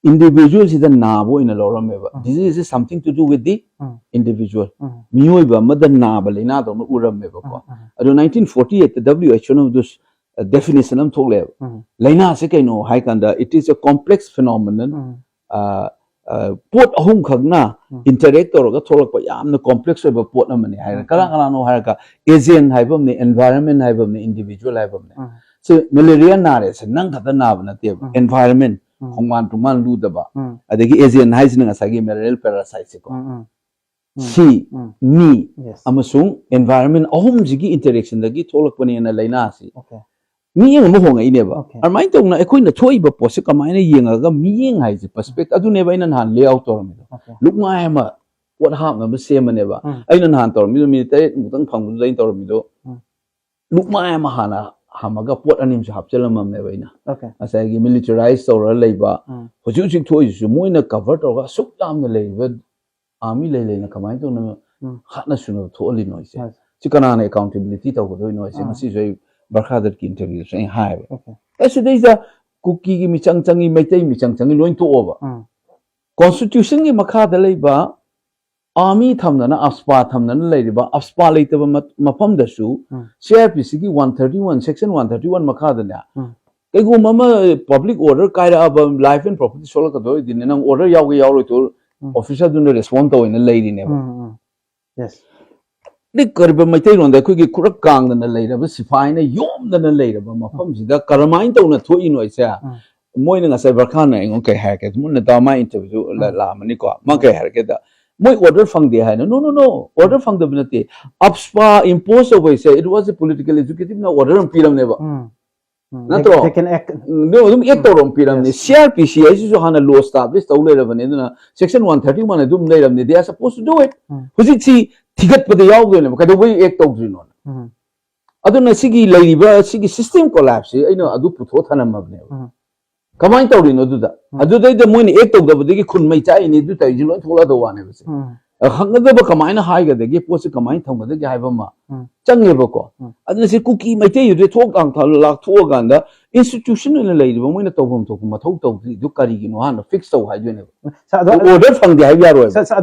individualꯁꯤꯗ ꯅꯥꯕ ꯑꯣꯏꯅ ꯂꯧꯔꯝꯃꯦꯕ꯫ ꯎꯝ. Disease is something to do with the um. individual꯫ ꯎꯝ. ꯃꯤꯑꯣꯏꯕ ꯑꯃꯗ ꯅꯥꯕ ꯂꯥꯏꯅꯥꯗꯧꯅ ꯎꯔꯝꯃꯦꯕꯀꯣ꯫ ꯎꯝ. ꯎꯝ. ꯑꯗꯣ nineteen forty eightꯇ WHOꯅ ꯑꯗꯨ, ꯑ, definition ꯑꯃ ꯊꯣꯛꯂꯛꯑꯦꯕ꯫ ꯎꯝ. ꯂꯥꯏꯅꯥꯁꯦ ꯀꯩꯅꯣ ꯍꯥꯏ ꯀꯥꯟꯗ, "It is a complex phenomenon." ꯎꯝ. ꯑ, ꯑ, ꯄꯣꯠ ꯑꯍꯨꯝꯈꯛꯅ ꯎꯝ. interact ꯇꯧꯔꯒ ꯊꯣꯛꯂꯛꯄ ꯌꯥꯝꯅ complex ꯑꯣꯏꯕ ꯄꯣꯠ ꯑꯃꯅꯤ ꯍꯥꯏꯔꯦ꯫ ꯎꯝ. ꯀꯅꯥ ꯀꯅꯥꯅꯣ ꯍꯥꯏꯔꯒ, agent ꯍꯥꯏꯕ ꯑꯃꯅꯦ, environment ꯍꯥꯏꯕ ꯑꯃꯅꯦ, individual ꯍꯥꯏꯕ ꯑꯃꯅꯦ꯫ ꯎꯝ. ꯁꯤ malaria ꯅꯥꯔꯦꯁꯦ ꯅꯪ ꯈꯛꯇ ꯅꯥꯕ ꯅꯠꯇꯦꯕ, ꯎꯝ. environment, ꯎꯝ. ꯈꯣꯡꯕꯥꯟ ꯇꯨꯡꯕꯥꯟ ꯂꯨꯗꯕ, ꯎꯝ. ꯑꯗꯒꯤ agent ꯍꯥꯏꯁꯤꯅ ꯉꯁꯥꯏꯒꯤ malarial parasiteꯁꯦꯀꯣ꯫ ꯎꯝ, ꯎꯝ. ꯁꯤ ꯎꯝ. ꯃꯤ Yes. ꯑꯃꯁꯨꯡ environment ꯑꯍꯨꯝꯁꯤꯒꯤ interaction ꯗꯒꯤ ꯊꯣꯛꯂꯛꯄꯅꯦꯅ ꯂꯥꯏꯅꯥꯁꯤ Okay. ꯃꯤꯠꯌꯦꯡ ꯑꯃ ꯍꯣꯡꯉꯛꯏꯅꯦꯕ꯫ Okay. ꯑꯗꯨꯃꯥꯏꯅ ꯇꯧꯅ ꯑꯩꯈꯣꯏꯅ ꯊꯣꯛꯏꯕ ꯄꯣꯠꯁꯦ ꯀꯃꯥꯏꯅ ꯌꯦꯡꯉꯒ ꯃꯤꯠꯌꯦꯡ ꯍꯥꯏꯁꯦ perspective ꯑꯗꯨꯅꯦꯕ ꯑꯩꯅ ꯅꯍꯥꯟ layout ꯇꯧꯔꯝꯃꯤꯗꯣ꯫ Okay. ꯂꯨꯛꯃꯥꯏ ꯑꯃ ꯄꯣꯠ ꯍꯥꯞꯅꯕ ꯁꯦꯝꯕꯅꯦꯕ꯫ ꯎꯝ. ꯑꯩꯅ ꯅꯍꯥꯟ ꯇꯧꯔꯝꯃꯤꯗꯣ ꯃꯤꯅꯤꯠ ꯇꯔꯦꯠ ꯃꯨꯛꯇꯪ ꯐꯪꯕꯗꯨꯗ ꯑꯩꯅ ꯇꯧꯔꯝꯃꯤꯗꯣ ꯎꯝ. ꯂꯨꯛꯃꯥꯏ ꯑꯃ ꯍꯥꯟꯅ ꯍꯥꯝꯃꯒ ꯄꯣꯠ ꯑꯅꯤ ꯑꯃꯁꯨ ꯍꯥꯞꯆꯤꯜꯂꯝꯃꯕꯅꯦꯕ ꯑꯩꯅ꯫ Okay. ꯉꯁꯥꯏꯒꯤ militarize ꯇꯧꯔꯒ ꯂꯩꯕ ꯎꯝ. ꯍꯧꯖꯤꯛ ꯍꯧꯖꯤꯛ ꯊꯣꯛꯏꯁꯤꯁꯨ ꯃꯣꯏꯅ cover ꯇꯧꯔꯒ ꯑꯁꯨꯛ ꯌꯥꯝꯅ ꯂꯩꯔꯤꯕ army ꯂꯩ ꯂꯩꯅ ꯀꯃꯥꯏꯅ ꯇꯧꯅ ꯎꯝ. ꯍꯥꯠꯅ ꯁꯨꯅꯕ ꯊꯣꯛꯍꯜꯂꯤꯅꯣ ꯑꯩꯁꯦ? Yes. ꯁꯤ ꯀꯅꯥꯅ accountability ꯇꯧꯒꯗꯣꯏꯅꯣ ꯑꯩꯁꯦ? ꯎꯝ. ꯉꯁꯤꯁꯨ ꯑꯩ ꯕꯔꯈꯥꯗꯠꯀꯤ interview ꯗꯁꯨ ꯑꯩꯅ ꯍꯥꯏꯕ꯫ Okay. ꯑꯦ, ꯁꯤꯗꯩꯁꯤꯗ ꯀꯨꯀꯤꯒꯤ ꯃꯤꯆꯪ ꯆꯪꯉꯤ, ꯃꯩꯇꯩ ꯃꯤꯆꯪ ꯆꯪꯉꯤ ꯂꯣꯏ ꯇꯣꯛꯑꯣꯕ꯫ ꯎꯝ. Constitution ꯒꯤ ꯃꯈꯥꯗ ꯂꯩꯕ army ꯊꯝꯗꯅ, AFSPA ꯊꯝꯗꯅ ꯂꯩꯔꯤꯕ, AFSPA ꯂꯩꯇꯕ ꯃ-, ꯃꯐꯝꯗꯁꯨ ꯎꯝ. C R P C ꯒꯤ one thirty one, section one thirty one ꯃꯈꯥꯗꯅꯦ, ꯎꯝ. ꯀꯩꯒꯨꯝꯕ ꯑꯃ public order ꯀꯥꯏꯔꯛꯑꯕ, life and property ꯁꯣꯛꯂꯛꯀꯗꯣꯏ ꯑꯣꯏꯗꯤꯅꯦ, ꯅꯪ order ꯌꯥꯎꯒꯦ ꯌꯥꯎꯔꯣꯏ ꯇꯣ ꯎꯝ. officer ꯗꯨꯅ respond ꯇꯧꯑꯣꯅ ꯂꯩꯔꯤꯅꯦꯕ꯫ ꯎꯝ, ꯎꯝ. Yes. ꯂꯤꯛ ꯀꯔꯤꯕ ꯃꯩꯇꯩꯂꯣꯟꯗ ꯑꯩꯈꯣꯏꯒꯤ ꯈꯨꯔꯛ ꯀꯥꯡꯗꯅ ꯂꯩꯔꯕ, ꯁꯤꯐꯥꯏꯅ ꯌꯣꯝꯗꯅ ꯂꯩꯔꯕ ꯃꯐꯝꯁꯤꯗ ꯀꯔꯝꯍꯥꯏꯅ ꯇꯧꯅ ꯊꯣꯛꯏꯅꯣ ꯑꯩꯁꯦ? ꯎꯝ. ꯃꯣꯏꯅ ꯉꯁꯥꯏ ꯕꯔꯈꯥꯟꯅ ꯑꯩꯉꯣꯟꯗ ꯀꯩ ꯍꯥꯏꯔꯛꯀꯦ? ꯃꯨꯟꯅ ꯇꯥ ꯃꯥ interview ꯗꯨ ꯂ-, ꯎꯝ. ꯂꯥꯛꯑꯝꯃꯅꯤꯀꯣ꯫ ꯃꯥ ꯀꯩ ꯍꯥꯏꯔꯛꯀꯦꯗ, ꯃꯣꯏ order ꯐꯪꯗꯦ ꯍꯥꯏꯅ꯫ No, no, no, order ꯐꯪꯗꯕ ꯅꯠꯇꯦ꯫ AFSPA impose ꯇꯧꯕ ꯍꯥꯏꯁꯦ, it was a political executive ꯅ order ꯑꯃ ꯄꯤꯔꯝꯅꯦꯕ꯫ ꯎꯝ. ꯎꯝ. ꯅꯠꯇ꯭ꯔꯣ? They, they can act. ꯎꯝ, ꯑꯗꯨꯝ act ꯎꯝ. ꯇꯧꯔꯝ ꯄꯤꯔꯝꯅꯤ꯫ Yes. C R P C ꯍꯥꯏꯁꯤꯁꯨ ꯍꯥꯟꯅ law establish ꯇꯧ ꯂꯩꯔꯕꯅꯤ꯫ ꯑꯗꯨꯅ section one thirty one ꯑꯗꯨꯝ ꯂꯩꯔꯝꯅꯤ꯫ They are supposed to do it. ꯎꯝ. ꯍꯧꯖꯤꯛꯁꯤ ꯊꯤꯒꯠꯄꯗ ꯌꯥꯎꯗꯣꯏꯅꯦꯕ꯫ ꯀꯩꯗꯧꯕꯩ act ꯇꯧꯗ꯭ꯔꯤꯅꯣ? ꯎꯝ. ꯑꯗꯨꯅ ꯁꯤꯒꯤ ꯂꯩꯔꯤꯕ ꯁꯤꯒꯤ system collapse ꯁꯤ ꯑꯩꯅ ꯑꯗꯨ ꯄꯨꯊꯣꯛ ꯊꯅꯝꯃꯕꯅꯦꯕ꯫ ꯎꯝ. ꯀꯃꯥꯏꯅ ꯇꯧꯔꯤꯅꯣ ꯑꯗꯨꯗ? ꯎꯝ. ꯑꯗꯨꯗꯩꯗ ꯃꯣꯏꯅ act ꯇꯧꯗꯕꯗꯒꯤ ꯈꯨꯟ ꯃꯩ ꯆꯥꯛꯏꯅꯦ, ꯑꯗꯨ ꯇꯧꯔꯤꯁꯦ ꯂꯣꯏ ꯊꯣꯛꯂꯛꯑꯗꯧ ꯋꯥꯅꯦꯕ ꯁꯦ꯫ ꯎꯝ. ꯍꯪꯒꯗꯕ ꯀꯃꯥꯏꯅ ꯍꯥꯏꯒꯗꯒꯦ, ꯄꯣꯠꯁꯦ ꯀꯃꯥꯏꯅ ꯊꯝꯒꯗꯒꯦ ꯍꯥꯏꯕ ꯑꯃ ꯎꯝ. ꯆꯪꯉꯦꯕꯀꯣ꯫ ꯎꯝ. ꯑꯗꯨꯅ ꯁꯤ ꯀꯨꯀꯤ ꯃꯩꯇꯩꯗꯨꯗꯤ ꯊꯣꯛ ꯂꯥꯡ-, ꯂꯥꯛꯊꯣꯛꯑꯀꯥꯟꯗ institution ꯑꯣꯏꯅ ꯂꯩꯔꯤꯕ ꯃꯣꯏꯅ ꯇꯧꯐꯝ ꯊꯣꯛꯄ ꯃꯊꯧ ꯇꯧꯗ꯭ꯔꯤꯗꯨ ꯀꯔꯤꯒꯤꯅꯣ ꯍꯥꯟꯅ fix ꯇꯧ ꯍꯥꯏꯗꯣꯏꯅꯦꯕ꯫ ꯁꯥ-, ꯑꯗꯣ Order ꯐꯪꯗꯦ ꯍꯥꯏꯕ ꯌꯥꯔꯣꯏꯕ꯫ ꯁꯥ-, ꯁꯥ-,